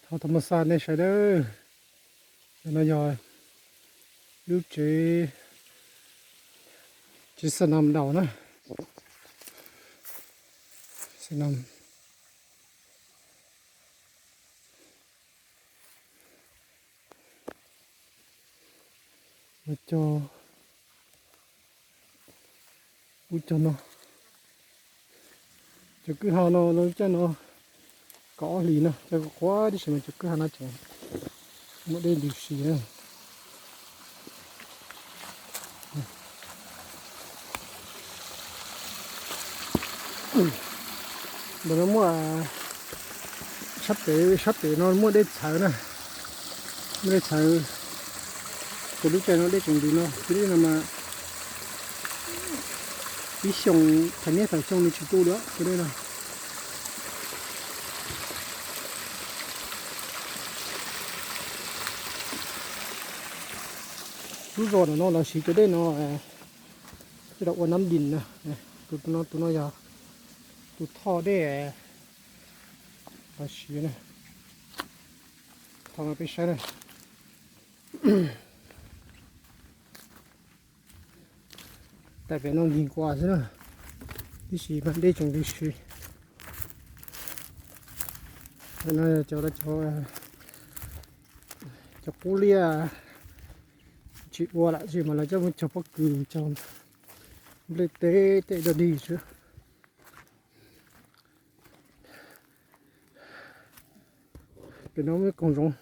Thov tau muaj xa nej sawv daws. Cov no yog lub tsev, tsev xa nam daus na. Xa nam. Cov, ub, cov no, cov kwj ha no lub caij no kaum ob hlis no cov qhuav qhuav tib si mas cov kwj ha no tseem muaj dej ntws si na. Ntawm no muaj sab pem, sab pem no muaj dej txhawv na, muaj dej txhawv. Ces lub caij no dej tseem ntws no, tus dej no mas ib xyoos, thaum niaj thaum xyoo nws tsis tu li tus dej no. Lub zos no lawv siv cov dej no, tej zaum ua nab dis na. Tus no, tus no yog tus thoj dej lawv siv na. Thov peb saib na. Tam pem no nkig nkuas xwb na, tib si mas dej tseem ntws si. No cov, cov qub liaj tsis ua lawm, tsis mas lawv coj mus cog pob kws, cog nplej teb tej dog dig xwb. Pem no muaj koog zoov.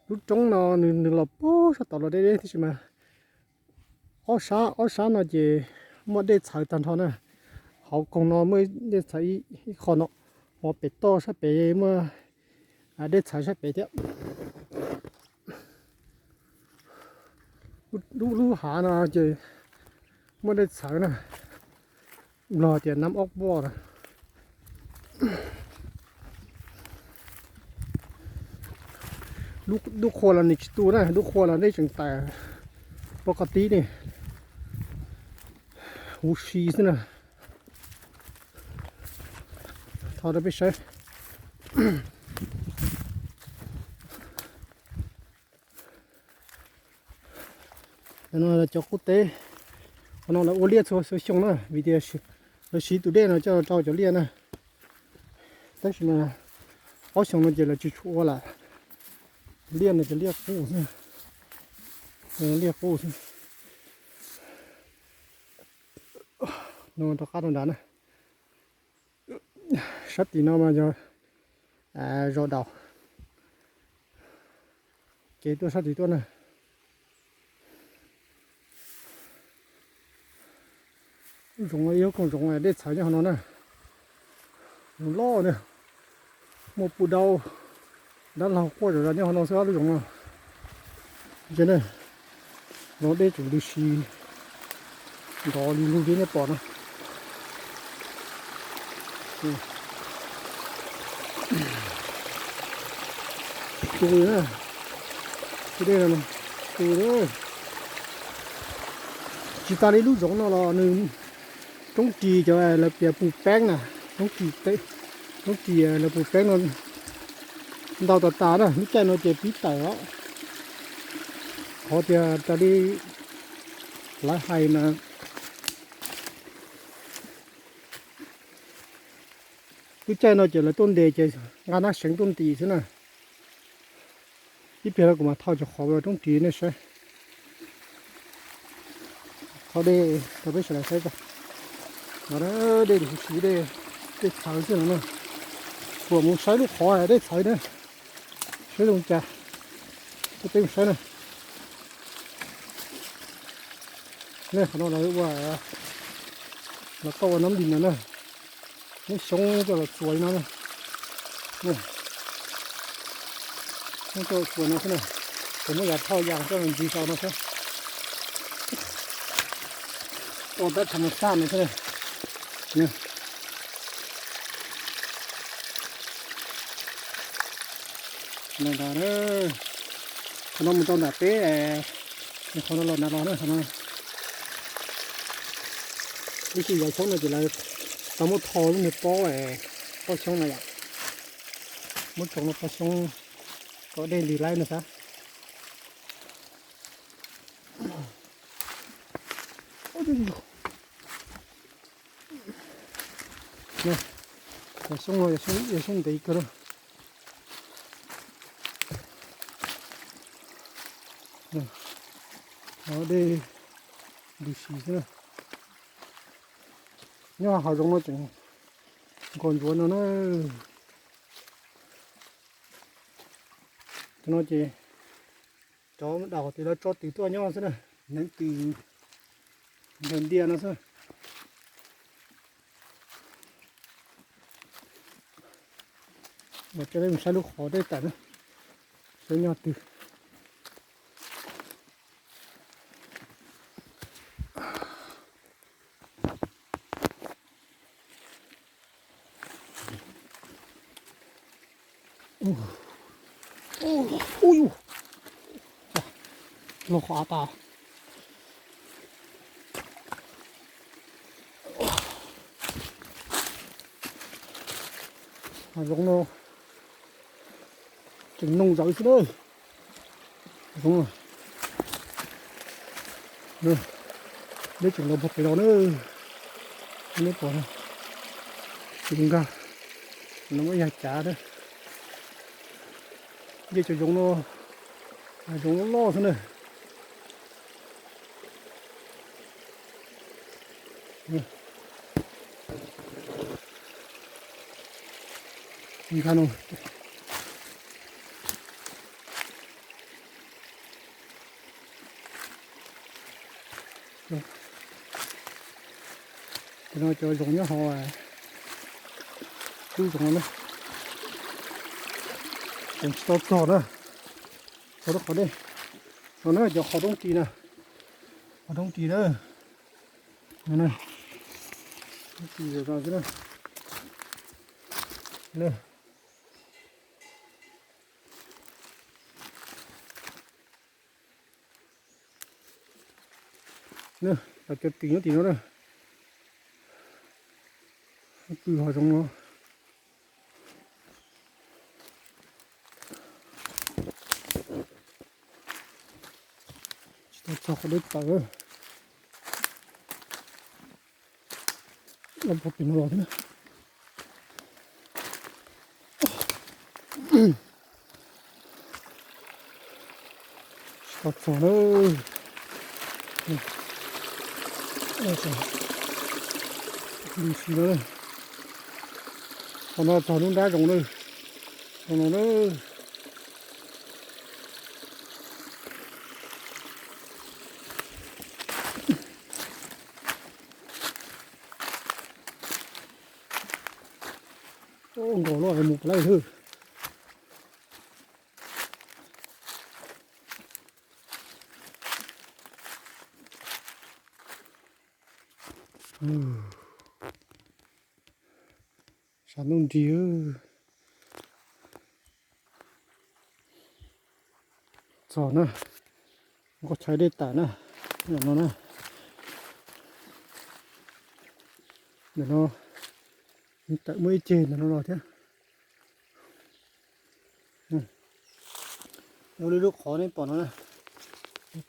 Lub roob no nws, nws los puag sab tod los deb deb tib si mas ob sab, ob sab no ces muaj dej txhawv tag nrho na. Hauv koog no muaj dej txhawv ib qho no, ho pem toj sab pem muaj dej txhawv sab pem thiab. Lub, lub hav no ces muaj dej txhawv na, Nplog tias nab ob poj na. Dub qhua los nws tsis tu na, dub qhua los dej tseem tawm pov qab tib ne, huv si xwb na. Thov rau peb saib. No cov qub teb, qhov no lawv ua liaj txhua xyoo na, vim tias lawv siv tus dej no coj rau cov liaj na. Tab sis mas ob xyoo no ces lawv tsis tshua ua lawm, liaj no ces liaj qub xwb, liaj qub xwb. No rov qab rau nrad na. Sab tim no mas yog zos Daus, kev tuaj sab tid tuaj na. Lub zoov ib lub koog zoov dej txhawv nyob hauv no na. Zoov loj na, muaj pub daub, dab laug quaj zom zaws nyob hauv no xwb lub zoov no. Ces ne, no dej tseem ntws si nrov li lug li nej pom no. Tu na, tu dej no, tu. Tsis tas li lub zoov no los nws roob ris cov lawv piav pus peeb na, roob ris, roob ris lawv pus peeb no ntau tas tas na, lub caij no ces pib tawm os. Qhov tias raws li lawv hais mas lub caij no ces lawv tuaj ntes ces nqa nab seev tuaj ntim xwb na. Ib pliag no kuv mam thau cov qhov roob ris nej saib. Thau dej rau peb sawv daws saib tso. No dej huv si, dej txhawv xwb no na. Kuv mam mus saib lub qhov dej txhawv na, saib zoo cas. Peb mus saib na. Nej, qhov no lawv ua, lawv tau ua nab npis no na. Muab xyoob coj los txuas li no na. Xyoob coj los txuas no xwb na. Ces muab yav thauj yas coj los ntxiv rau no xwb. Ua tab tha mas xaj no xwb na. Qhov no mus rau nram peb, qhov no los nram los na, qhov no. Ib txhia yav xyoob no ces lawv tau muab tho lub niag pob, pob xyoob no yom. Muab tsoom no pov xyoob kom dej lis laib no xav. Yog xyoob no yog xyoob ntev kawg lawm. Dej ntws si xwb na. Nyob hav zoov no tseem nkaus ntsuav no na. Cov no ces cov daus tias lawv tso tws tuaj nyob xwb na, hneev tws ntiag ntiag no xwb. Mas coj peb mus saib lub qhov deb tawm na, saib nyob twg. Ub, ub, loj qhov av tas. Hav zoov no tseem noog zawv xwb na. Hav zoov no, dej tseem los puag pem los na. Neb pom, tsis nkag, no muab yag cav na. Dej cov zoov no, hav zoov loj loj xwb na. Nkag no. Cov no cov zoov nyob hauv lub zoov no na, tseem tsis tau txog na, txog rau qhov dej. No na cov qhov roob ris na, qhov roob ris na. Roob ris zom zaws xwb na. Cov ris nyob tim no na, pw hav zoov no. Tsis tau txog qhov deb tawm. Los puag tim no los thiab. Tsis tau txog na. Ntws si no, qhov no txog lub nrab zoov na. Zoov no na. Nkaus loj mus pem lawm. Sab ntuj nrig. Txog na, nqos chaw dej tawm na, no na. Ntawm no tawm muaj ib ceg ntawm no los thiab. Ua li lub qhov nej pom no na,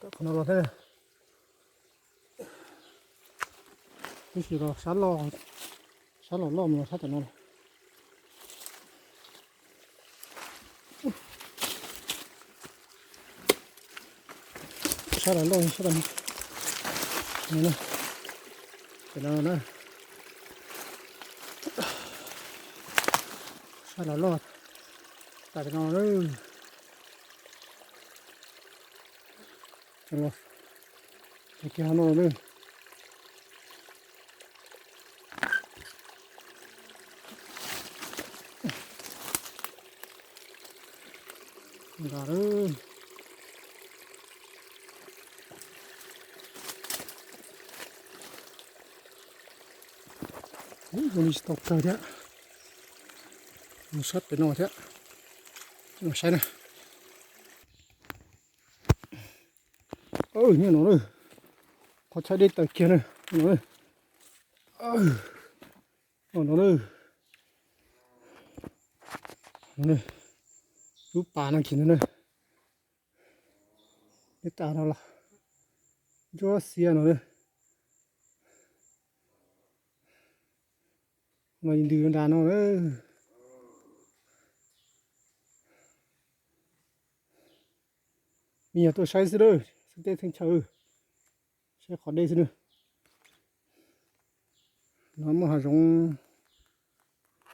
tawm qhov no los thiab. Tab sis los sab loj, sab los loj mus los sab tom no los. Sab los loj sab tom no. Tam no na, sab los loj tam no na. Los kiag no na. Nkag lawm. Ub, zoo li tsis tau kawg thiab. Mus sab pem no thiab. Mus saib na. Nyob no na. Qhov chaw dej tawm kiag na. No na. Lub pas no kiag no na, lub pas no los ntsuab xiab no na. No ntws nram no na. Me nyuam tuaj saib xwb lawm, xib teb theej chaw, saib qhov dej xwb na. No muaj hav zoov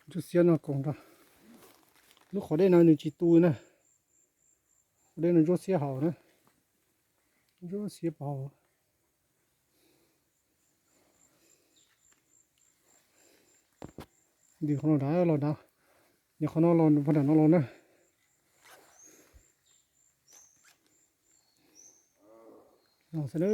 ntsuab xiab no koom nrog. Lub qhov dej no nws tsis tu na. Qhov dej no ntsuab xiab haus na. Ntsuab xiab pov haus. Ntws qhov no nrad los nrad, nws qhov no los nram no los na. Los xwb na.